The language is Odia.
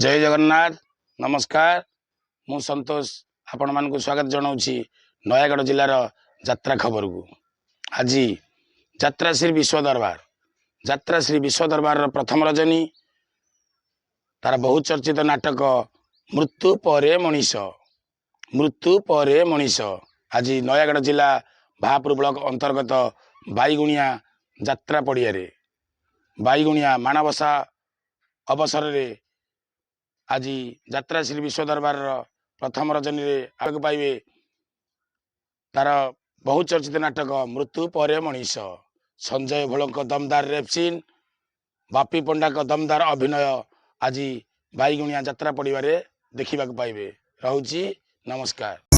ଜୟ ଜଗନ୍ନାଥ, ନମସ୍କାର। ମୁଁ ସନ୍ତୋଷ ଆପଣମାନଙ୍କୁ ସ୍ୱାଗତ ଜଣାଉଛି ନୟାଗଡ଼ ଜିଲ୍ଲାର ଯାତ୍ରା ଖବରକୁ। ଆଜି ଯାତ୍ରା ଶ୍ରୀ ବିଶ୍ୱ ଦରବାର, ଯାତ୍ରା ଶ୍ରୀ ବିଶ୍ୱ ଦରବାରର ପ୍ରଥମ ରଜନୀ, ତାର ବହୁ ଚର୍ଚ୍ଚିତ ନାଟକ ମୃତ୍ୟୁ ପରେ ମଣିଷ, ମୃତ୍ୟୁ ପରେ ମଣିଷ ଆଜି ନୟାଗଡ଼ ଜିଲ୍ଲା ଭାପୁର ବ୍ଲକ ଅନ୍ତର୍ଗତ ବାଇଗୁଣିଆ ଯାତ୍ରା ପଡ଼ିଆରେ ବାଇଗୁଣିଆ ମାଣବସା ଅବସରରେ ଆଜି ଯାତ୍ରା ଶ୍ରୀ ବିଶ୍ୱ ଦରବାରର ପ୍ରଥମ ରଜନୀରେ ଆଗକୁ ପାଇବେ ତାର ବହୁ ଚର୍ଚ୍ଚିତ ନାଟକ ମୃତ୍ୟୁ ପରେ ମଣିଷ। ସଞ୍ଜୟ ଭୋଳଙ୍କ ଦମଦାର ରେପ୍ ସିନ୍, ବାପି ପଣ୍ଡାଙ୍କ ଦମଦାର ଅଭିନୟ ଆଜି ବାଇଗୁଣିଆ ଯାତ୍ରା ପଡ଼ିବାରେ ଦେଖିବାକୁ ପାଇବେ। ରହୁଛି, ନମସ୍କାର।